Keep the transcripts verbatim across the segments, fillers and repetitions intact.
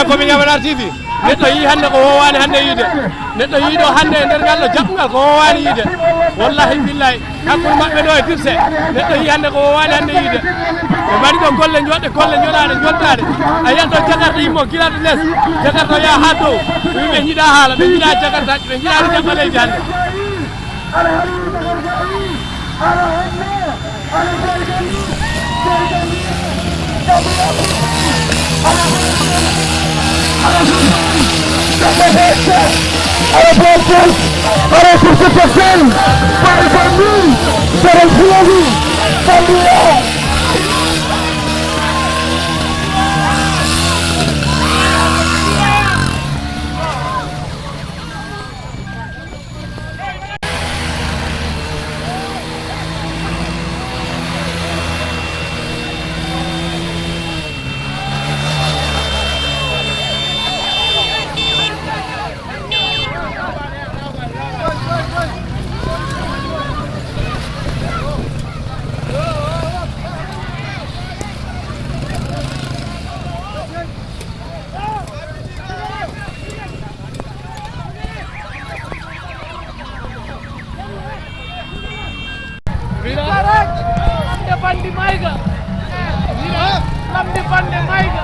Ko mi Ñamanaar T V. Neɗɗo yii hannde ko woowaani hannde yiide. Neɗɗo yii ɗo hannde e nder ngal ɗo jaɓɓungal ko woowaani yiide. Wallahi billahi. Hakkunde maɓɓe ɗo e Dipse. Neɗɗo yii hannde ko woowaani hannde yiide. Ɓe mbaɗi ɗo golle njoɗɗe, golle njoɗaaɗe, njoɗɗaaɗe. A yiyat ɗo Jakarta immo gila to les. Jakarta yaa haa dow. Ɓe njiɗaa haala, ɓe njiɗaa Jakartaaji, ɓe njiɗaa jaɓɓa leydi hannde. Lamde bandi mayga. Lamde bandi mayga.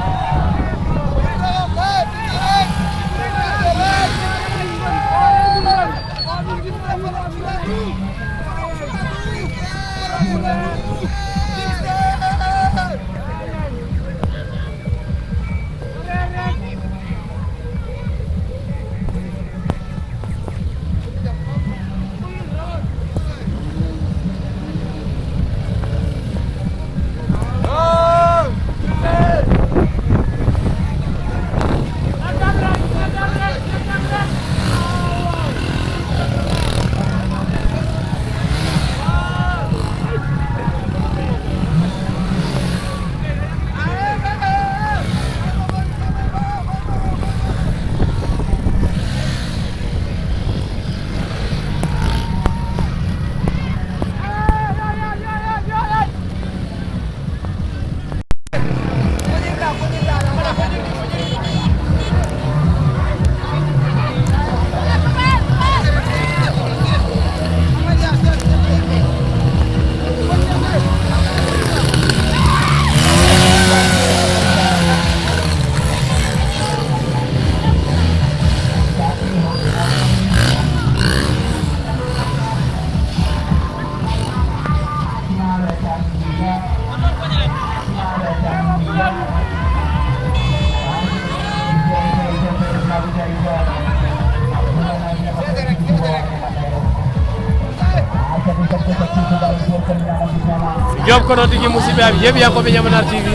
Job ko noon tigi, musidɓe am yeeɓiyankooɓe Ñamanaar T V.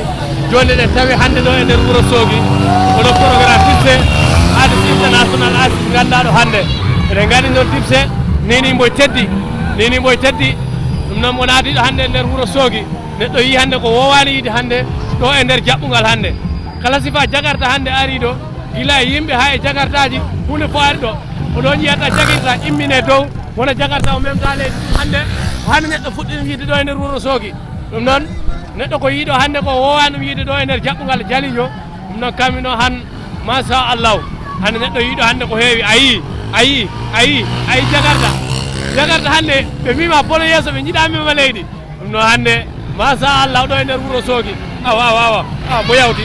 Jooni eɗen tawi hannde ɗo e nder wuro Soogi. Oɗo programme Dipse, Artiste International, artiste ngannduɗo hannde. Eɗen nganndi noon Dipse, nii nii mboy teddi, nii nii mboy teddi. Ɗum noon mo naati ɗo hannde e nder wuro Soogi. Neɗɗo yii hannde ko woowaani yiide hannde ɗo e nder jaɓɓungal hannde. Kala sifa Jakarta hannde ari ɗo, gila e yimɓe haa e Jakartaaji, huunde fof ari ɗo. Ko ɗo njiyata Jakarta immine dow, wona Jakarta o memta leydi. Ɗum hannde, ko hannde neɗɗo fuɗɗi ɗum yiide ɗo e nder wuro Soogi. Ɗum noon, neɗɗo ko yii ɗo hannde ko woowaani ɗum yiide ɗo e nder jaɓɓungal Jaliijo. Ɗum noon, kammi noon han, machallah. Hannde neɗɗo yii ɗo hannde ko heewi. A yii, a yii, a yii, a yii Jakarta. Jakarta hannde, ɓe mima bolo yeeso, ɓe njiɗa mima leydi. Ɗum noon hannde, machallah, ɗo e nder wuro Soogi. Awa, awa, awa. Awa, mo yawti.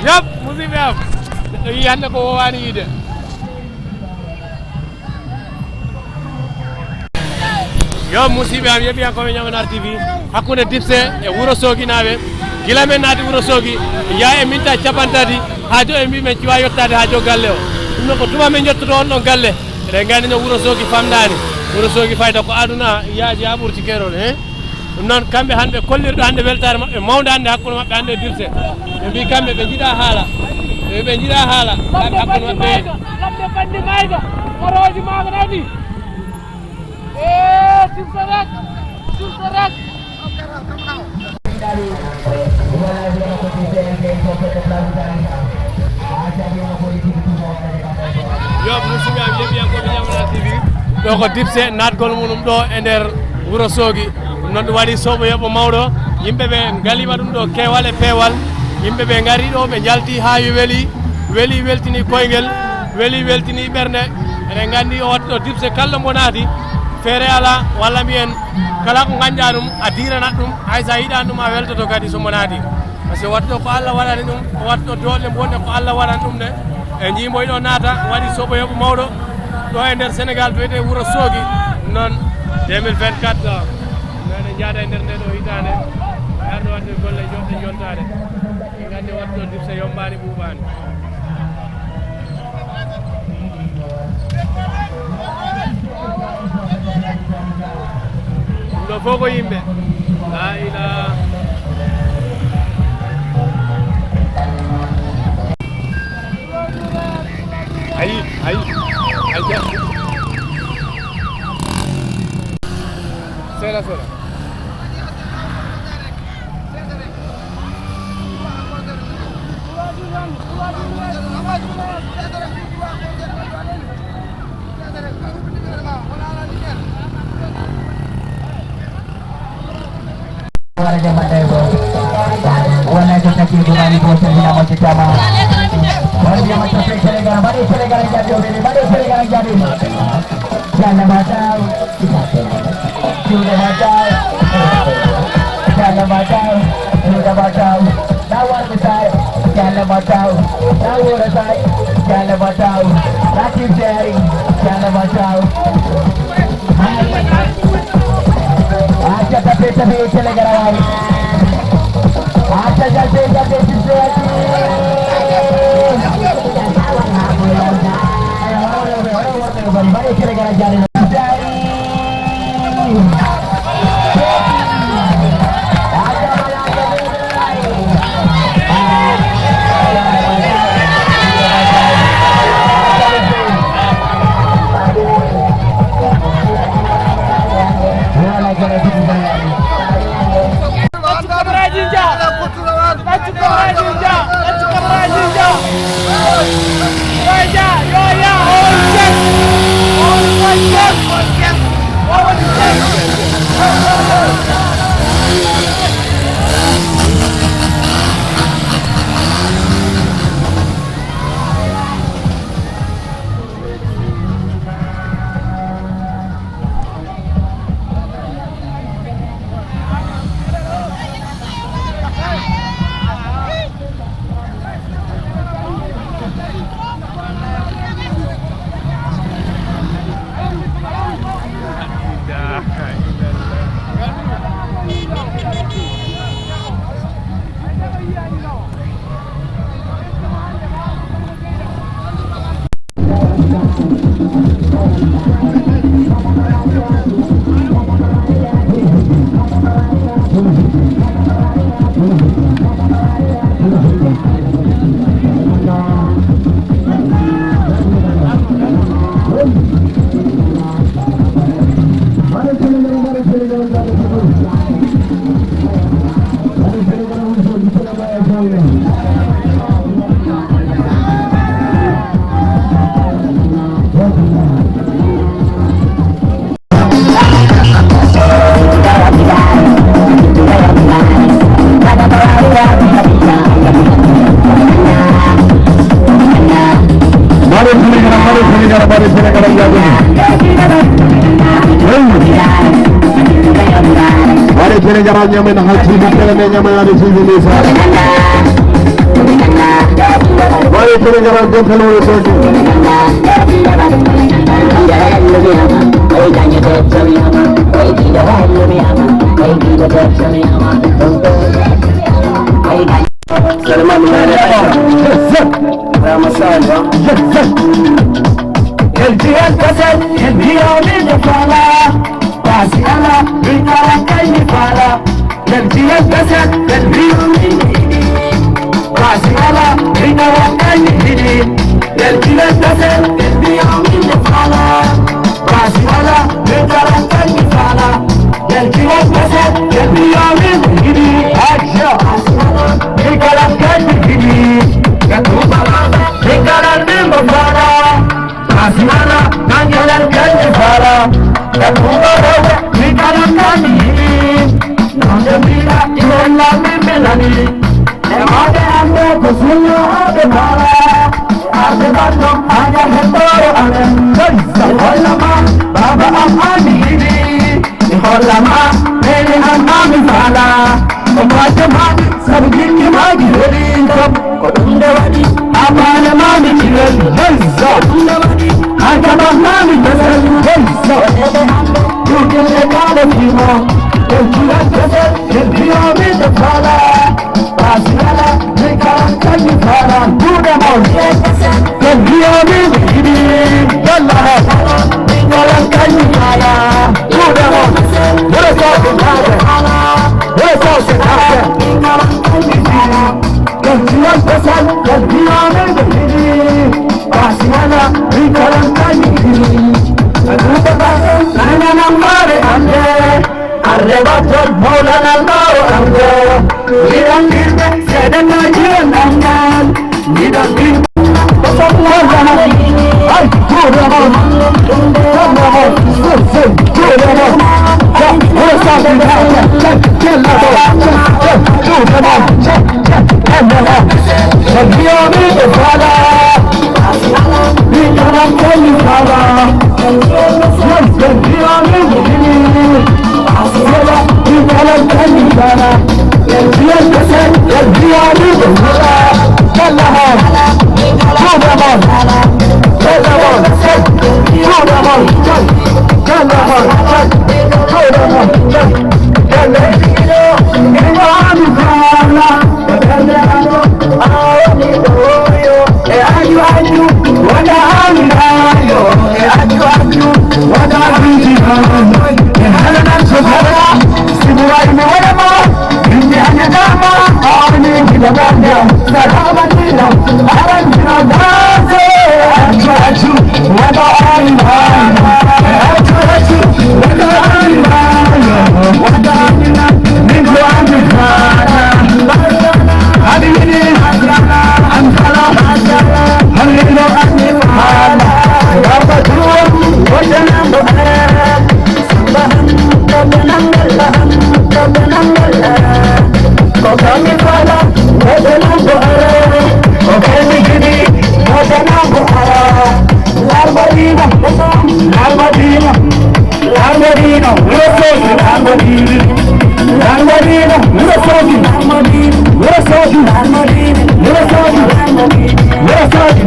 Yop, musidɓe am. Neɗɗo yii hannde ko woowaani yiide. Yo, musidɓe am, yeeɓiyankooɓe Ñamanaar T V, hakkunde Dipse e wuro Sooginaaɓe. Gila men naati wuro Soogi, yaa e minta capanɗe tati, haa jo e mbi men ciwa yottaade haa jo galle o. Ɗum noon ko tuma men njottoto on ɗon galle. Eɗen nganndi no wuro Soogi famɗaani. Wuro Soogi fayda ko aduna yaaji haa ɓurti keerol, he? Ɗum noon, kamɓe hannde kollirɗo hannde weltaare maɓɓe mawnde hannde hakkunde maɓɓe hannde e Dipse. Ɓe mbi kamɓe ɓe njiɗa haala. Ɓe, ɓe njiɗa haala. Lamde hakkunde bandi maɓɓe. Mayga, lamde bandi mayga. Morooji maaga nani. Eh, Dipse rek, Dipse rek. Yo, musidɓe am, yeeɓiyankooɓe Ñamanaar T V. Ɗo ko Dipse, naatgol mum ɗo e nder wuro Soogi. Ɗum noon ɗum waɗi soɓo yoɓo mawɗo. Yimɓe ɓe ngaliima ɗum ɗo keewal e peewal. Yimɓe ɓe ngari ɗo, ɓe njalti haa weli, weli weltini koyngel, weli weltini ɓernde. Eɗen nganndi o wattu ɗo dipse kala mbo naati, feere alaa, walla mbiyen kala ko ngannduɗaa ɗum, a diiranat ɗum, hay so a yiɗaani ɗum, a weltoto kadi so mbo naati. Par ce que wattu ɗo ko Allah waɗani ɗum, o wattu ɗo doole bonɗe ko Allah waɗani ɗum nde. E njimboy ɗo naata, waɗi soɓoyoɓo mawɗo ɗo e nder Sénégal, to wiyetee Wuro Soogi. Noon deux mille vingt-quatre, noon en njaada e nder nde ɗo hitaande, arde waɗde golle jonɗe jontaade. En nganndi wattu ɗo dipse yombaani ɓuuɓaani. Ɗum ɗo fof ko yimɓe. La ila. Ayi, ayi, ayi. Seeɗa, seeɗa. Wala ko taki ko mani ko tan na mo tama. Wala ya ma tafe kele gara, mari kele gara jadi, mari kele gara jadi. Jana batau. Jana batau. Jana batau. Jana batau. Dawar besai. Jana batau. Dawar besai. Jana batau. Laki jari. Jana batau. Acha tape tape chale garawai. Acha jalte jalte chale. Bare chale gara jale. Mbaɗe Sénégal, mbaɗe Sénégal, ñamen hajji, ɗum kala ne ñamen hajji, ɗum kala ne ñamen hajji, ɗum kala ne ñamen hajji. Waɗi Sénégal ak Jokalante wala Sooke. Salimani Mane. Rama Samba. El Jihad Kasset, el Jihad Kasset. Basi ala, mi kala kay mi fala. Yalti yalta set, yalti yalta set. Basi ala, mi kala kay mi fala. Yalti yalta set, yalti yalta set. Basi ala, mi kala kay mi fala. Yalti yalta set, yalti yalta set. Action. Basi ala, mi kala kay mi fala. Yalti yalta set, mi kala kay mi fala. Asimana, nangelan kanje fara. Katumba roga, nikalan kani. Nonde mira, iwala mimbe nani. Emade Sunnaaɓe mbaara, arde banndum, haa ngar hettoro amen. Mi holla ma, baaba am ami yiɗi. Mi holla ma, neene am ami faala. Ko mbaajo maami, sabu jikki maaki heli kam. Ko ɗum nde waɗi, haa paale maami ci heli. Ko ɗum nde waɗi, haa jaɓan maami besel. Ko ɗeɗe hannde, ɗuɗɗinɗe kaale fimo. Ɗum cuɗan besel, nden mbiyomi nde faala. Baasi ala, min kalan kanni faala. Juuɗe mon. Nden mbiyomi mi yiɗi. Yalla mon. Min kalan kanni faala. Juuɗe mon. Wuro Sooɓe Naaɓe. Wuro Sooɓe Naaɓe. Min kalan kanni faala. Nden cuɗan besel, nden mbiyomi mi yiɗi. Baasi ala, min kalan kanni yiɗi. Aduba basen, nananan maare am de. Arde batton mawlanal maawo am ɗo. Wiɗan firɓe seeɗa na jiran am nan. Wiɗan firɓe ko fof wallana. Ay, juuɗe mon. Juuɗe mon. Juuɗe mon. Ja, wuro Sooɓe Naaɓe. Ja, jella ɗo. Ja, ja, juuɗe mon. Ja, ja, jella ɗo. Ko mbiyomi ɓe faala. Min kalan kanni faala. Yes, yes, we are living in it. Sela, min kalan kanni faala. Yes, yes, yes, we are living in it. Yalla ha. Juuɗe mon. Yalla mon. Juuɗe mon. Yalla mon. Juuɗe mon. Yalla. Min kalan faala. Largo dino, wuro Soogi, largo dino, largo dino, wuro Soogi, wuro Soogi, wuro Soogi, wuro Soogi.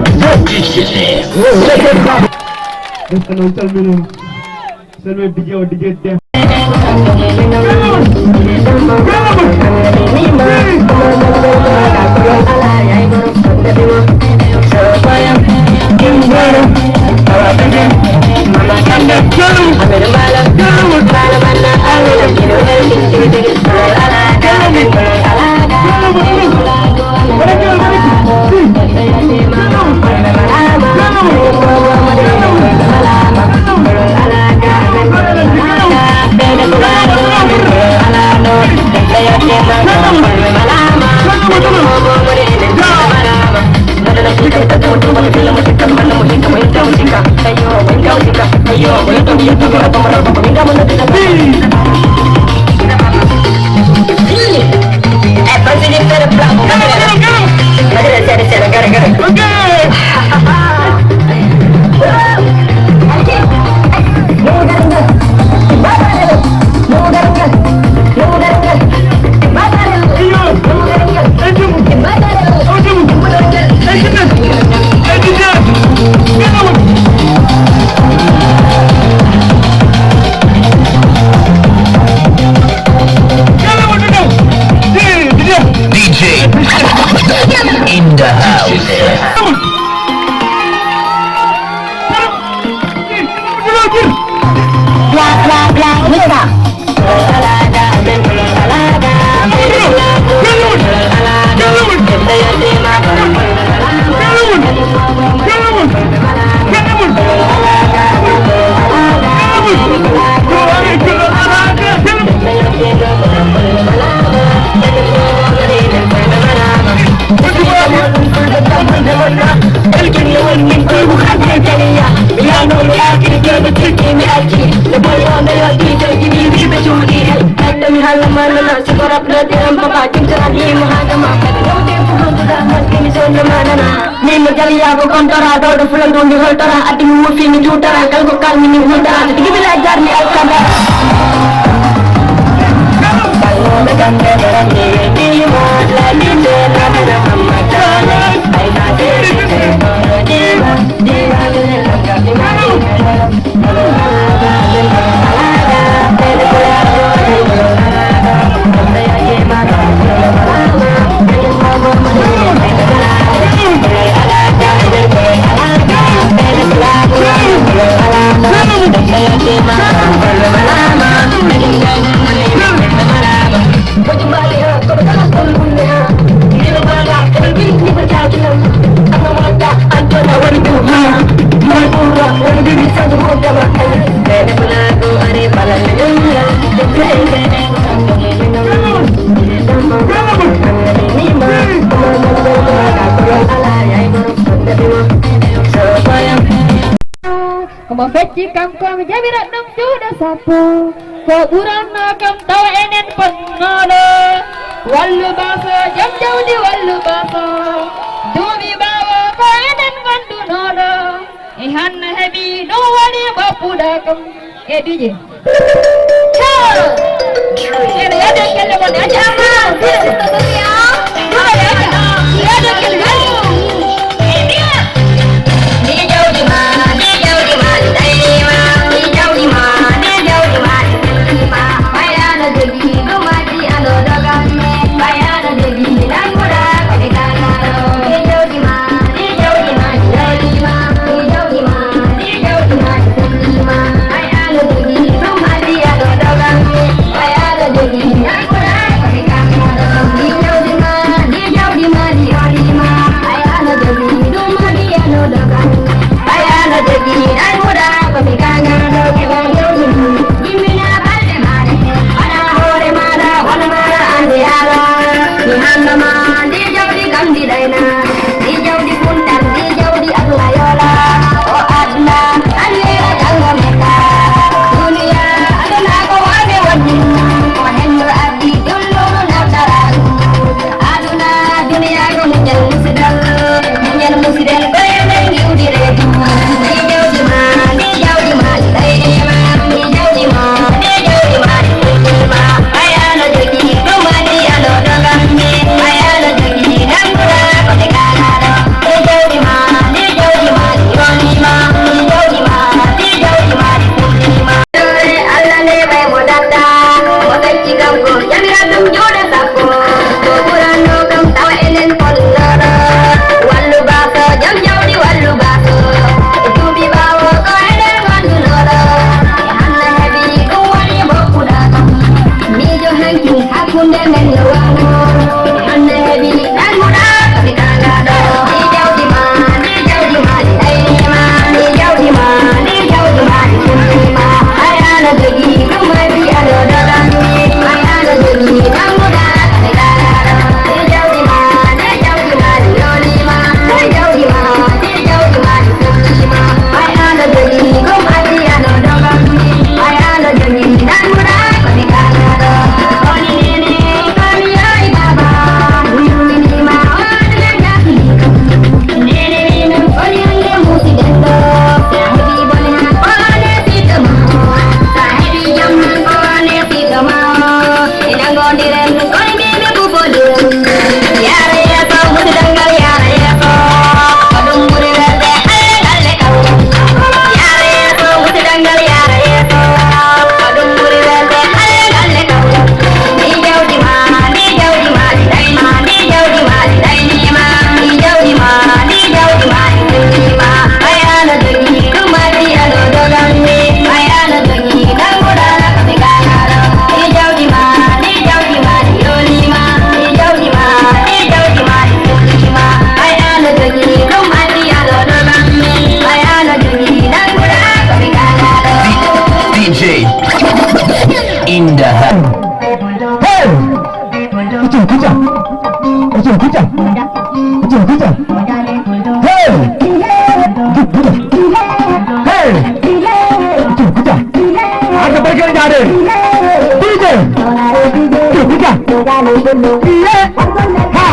Salmino, salmino D J o D J Def. D J in the house. Min mo jaliya ko kontora, ɗo ɗo fulanto mi holtora, addi mi wufi mi tutara, kal ko kal mi ni hultara, tigi bila jarni alkanda. Omo fecci kanko, mi jaɓira ɗum juuɗe sappo. Ko ɓuranno kam tawa enen bonnooɗo. Wallu baaso, jom jawdi, wallu baaso. Duuɓi ɓaawo ko enen gondunooɗo. E hanno heɓi ɗum waɗi ɓoppuɗa kam e dije. Ciao. Ene yade kelle mon, acca amma. Sista Sofiya. Ɗum waɗi acca. Yade kelle. D J in the house. Hey! Hey! Hey! Hey! Arda barkal jaade. D J. Kuka. Iye. Ha.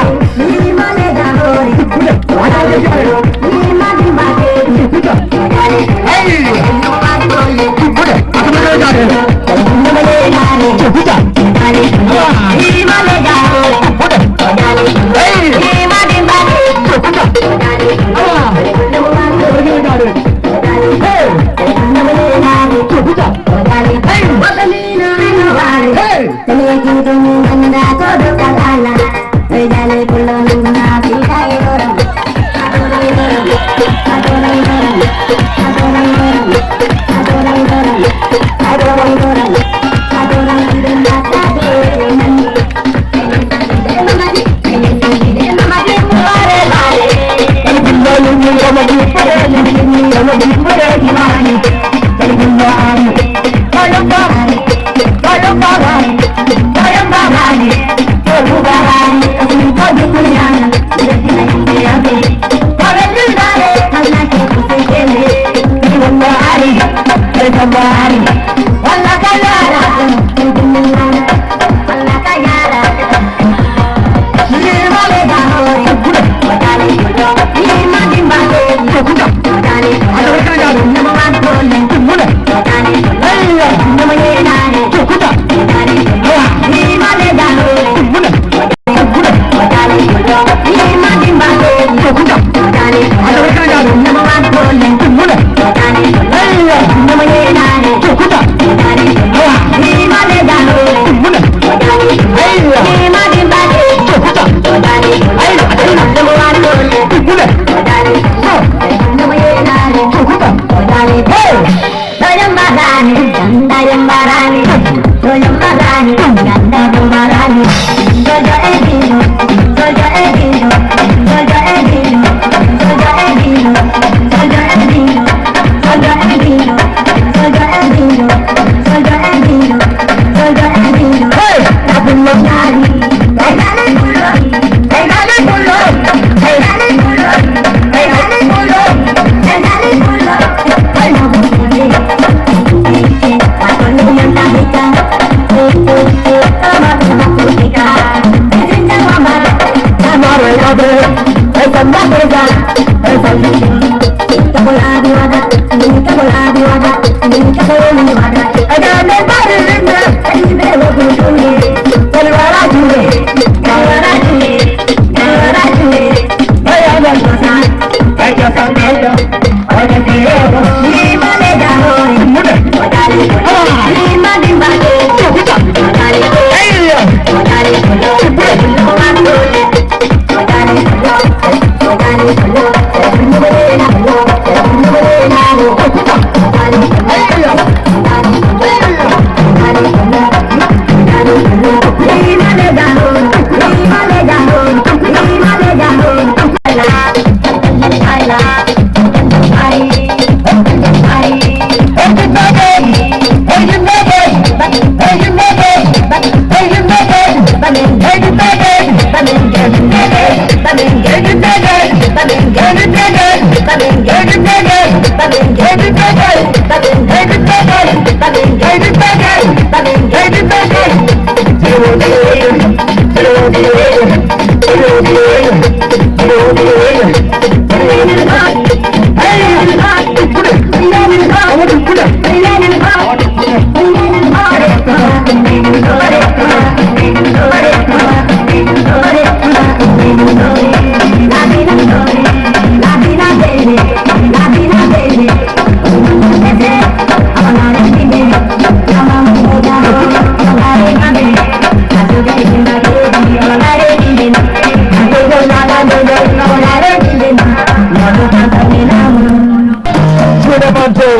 Juuɗe mon dow.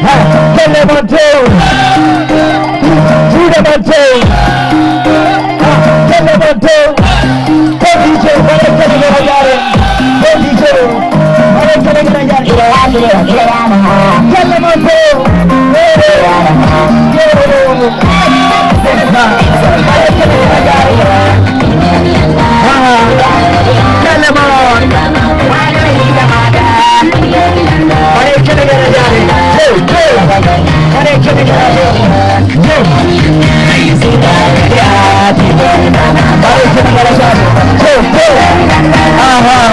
Ha, pelle mon dow. Juuɗe mon dow. Ha, pelle mon dow. Ko D J, waɗe kene gere jaare. Ko D J, waɗe kene gere jaare. Pelle mon dow. Aha.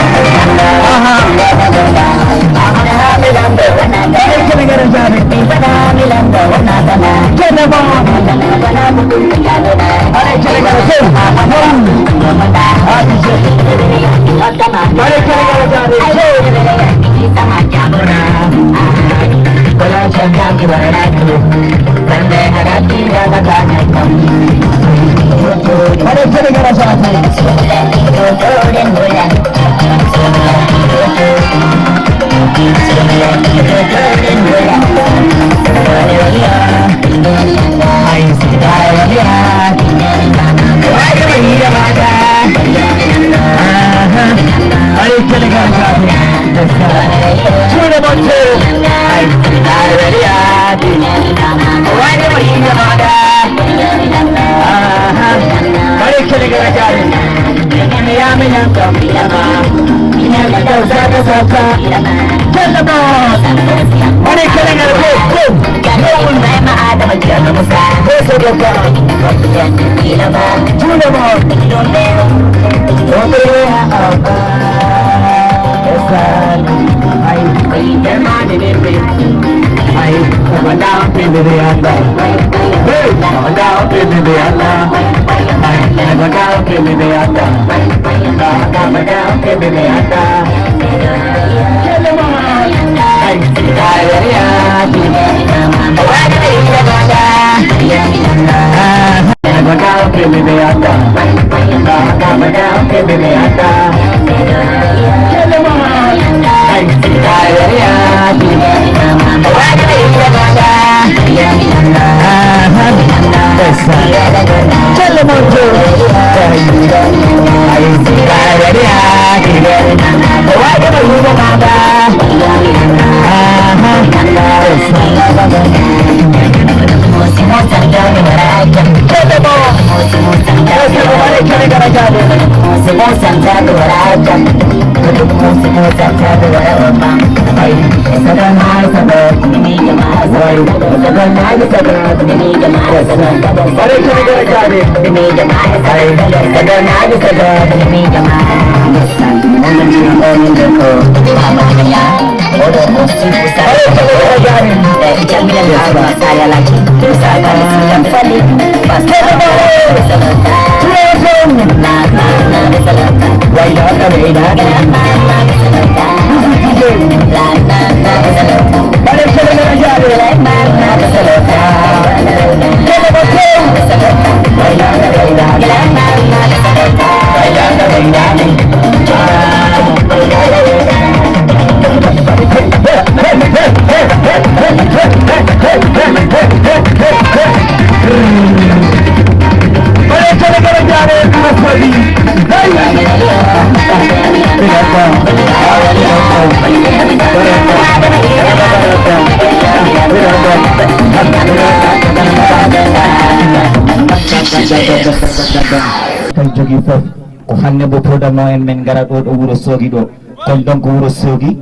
Kay jogii fof ko hannde mbo pooɗatnoo en, min ngara ɗo, ɗo Wuro Soogi ɗo. Kono donc Wuro Soogi,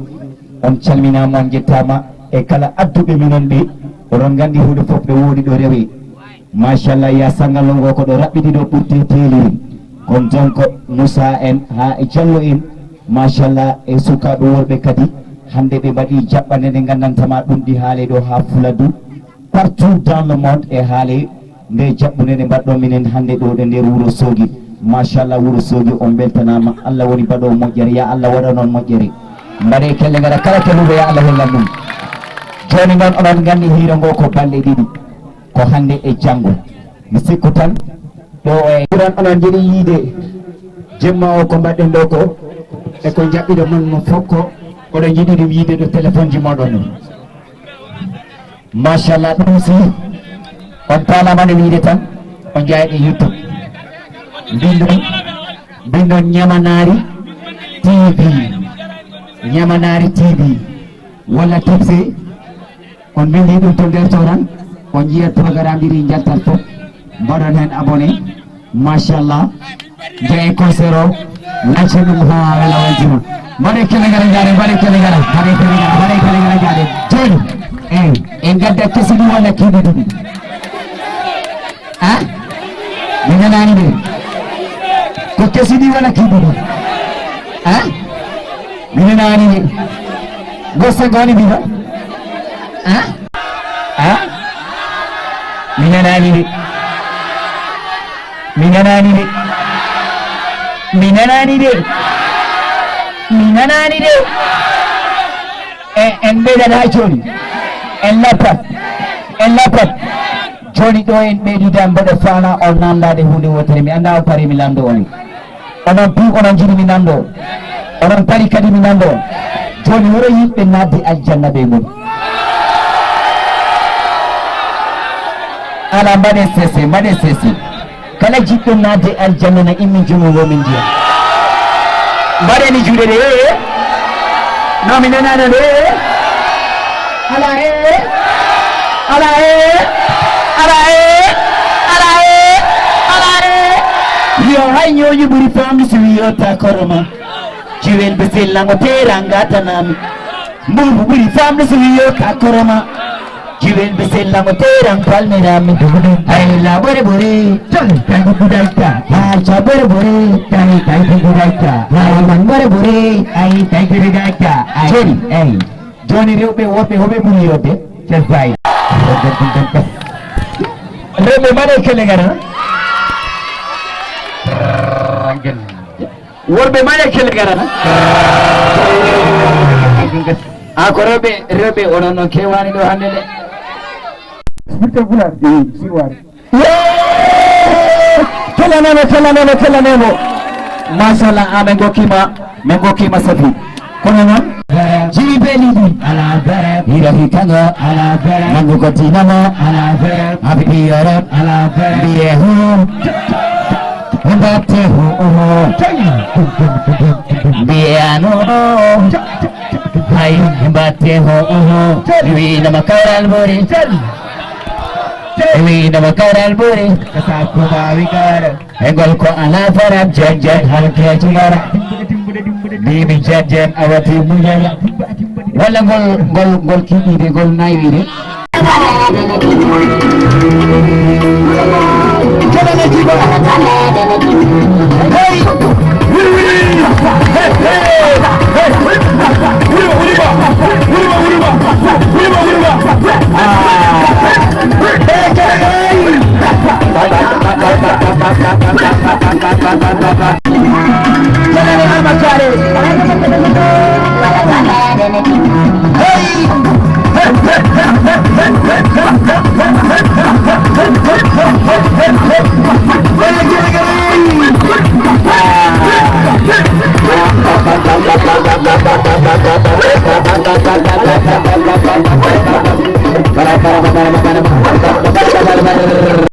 on calminaama, on njettaama e kala adduɓe minon ɓe. Oɗon nganndi huunde fof ɗo woodi ɗo rewe. Machallah, ya Sangalongo ko ɗo raɓɓiɗi ɗo ɓurti teeliri. Kono donc Moussa en haa e Jallo en, machallah, e sukaaɓe worɓe kadi, hannde ɓe mbaɗi jaɓɓande nde nganndantama ɗum ɗi haale ɗo haa Fuladu. Partout dans le monde e haale nde jaɓɓunde nde mbaɗɗon minen hannde ɗo ɗe nder Wuro Soogi. Machallah, Wuro Soogi, on mbeltanaama. Allah woni baɗoowo moƴƴere, ya Allah waɗan on moƴƴere. Mbaɗee kelle ngara kala kelluɗo, ya Allah hollan ɗum. Jooni noon onon nganndi hiiro ngo ko balɗe ɗiɗi, ko hannde e janngo. Mi sikku tan ɗo e ɓuran onon njiɗi yiide jemma o ko mbaɗɗen ɗo ko, e ko jaɓɓiɗo mon mo fof ko, oɗon njiɗi ɗum yiide ɗo téléphone ji moɗon ɗum. Machallah, ɗum si on paalama no wiide tan, on njaha e YouTube. Mbindu, mbindu Ñamanaari T V. Ñamanaari T V. Walla Tipsy. On mbindi ɗum to nder to tan. On njiyat programme ji ɗi njaltat fof. Mbaɗon heen abonné. Machallah. Njaye concert o, nacce ɗum haa wela wontima. Mbaɗe kele ngara njaare, mbaɗe kele ngara, mbaɗe kele ngara, mbaɗe kele ngara njaare. Jooni, eyi, en ngadda kesi ɗi walla kiiɗi ɗiɗi. Ah? Mi nanaani de. Ko kesi ɗi walla kiiɗi ɗiɗi? Ah? Mi nanaani de. Gosse ngoni mbiɗa. Ah? Ah? Mi nanaani de. Mi nanaani de. Mi nanaani de. Mi nanaani de. E, en ɓeydat haa jooni. En lappat. En lappat. Jooni ɗo en ɓeydida mboɗo faala on namdaade huunde wootere. Mi anndaa on pari mi lamndo on. Onon piw onon njiɗi mi nanndo. Onon pari kadi mi nanndo. Jooni, horo yiɗɓe naatde aljanna ɓe ngoni? Alaa, mbaɗee sese, mbaɗee sese. Kala jiɗɗo naatde aljanna na immin junngo ngoo min njiya. Mbaɗee ni juuɗe ɗe. No mi nanaano ɗe. Alaa e. Alaa e. Alaa e. Alaa e. Alaa e. Yo hay ñooñu ɓuri famɗi so wi yo ta koroma. Jiwel be sella ngo teranga tanami. Mbubu ɓuri famɗi so wi yo ta koroma. Jiwel be sella ngo terang palmirami. Ay la bore bore. Tan tan gudalta. Ay cha bore bore. Tan tan gudalta. Ay man bore bore. Ay tan gudalta. Ay. Jooni. Ay. Jooni rewɓe worɓe hoɓe ɓuri yodde? Cesay. Rewɓe mbaɗe kele gara. Worɓe mbaɗe kele gara. A ko rewɓe, rewɓe onon noon kewaani ɗo hannde de. Sirte Pulaar, si waari. Kellanemo, kellanemo, kellanemo. Machallah, a min ngokkima, min ngokkima safi. Kono noon, jiwi beeliɗi. Ala bere. Hira hikanga. Ala bere. Nangu ko dinamo. Ala bere. Happy P R M. Ala bere. Mbiye ho. Mbatte ho, ho. Mbiye ano. Hay, mbatte ho, ho. Wi nama kawral bori. Wi nama kawral bori. Kasa ko bawi kara. E ngol ko alaa faram, jen jen halkeeji ngara. Mbiimi jen jen awa timmu yaya. Walla ngol, ngol, ngol kiɗiiɗe, ngol naywire. Hey! Hey! Hey! Hey! Wulima, wulima! Wulima, wulima! Wulima, wulima! Ah!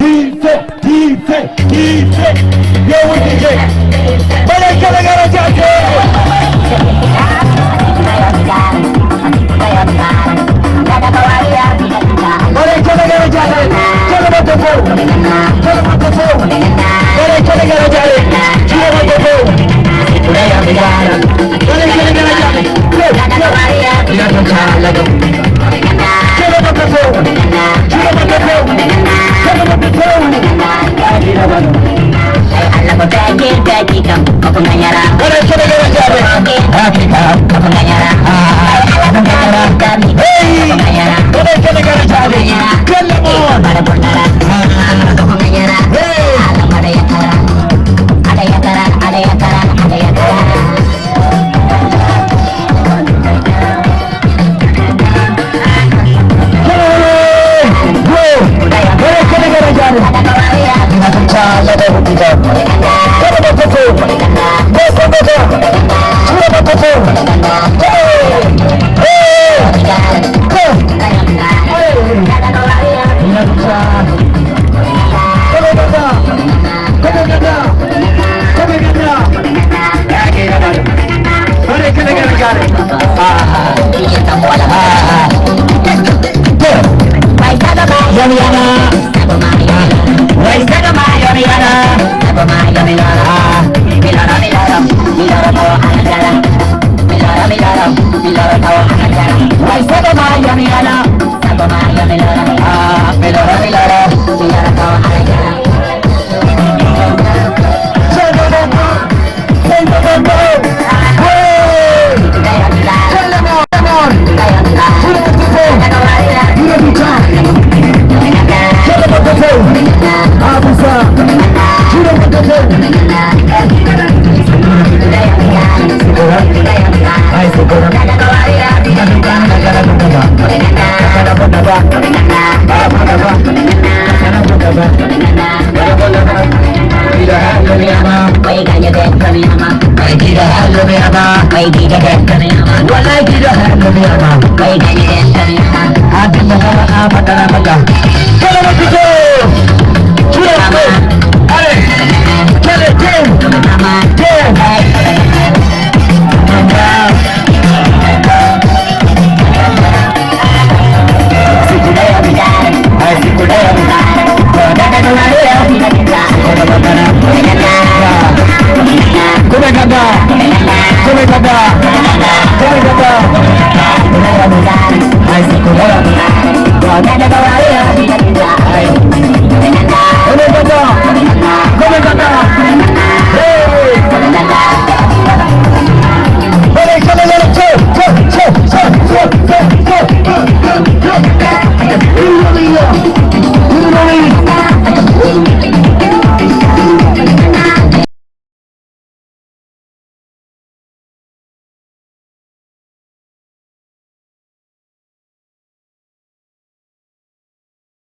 Diife, diife, diife. Yo, wonde je. Mbaɗen kala gara jaje. Mbaɗen kala gara jaje. Kala baɗɗo fof. Kala baɗɗo fof. Mbaɗen kala gara jaje. Juuɗe baɗɗo fof. Mbaɗen kala gara jaje. Yo, yo. Kala baɗɗo fof. Kala baɗɗo fof. Kala baɗɗo fof. Kala no wiyama. Koye gañi en tan. Adinno kala a batara baka. Kala no fito.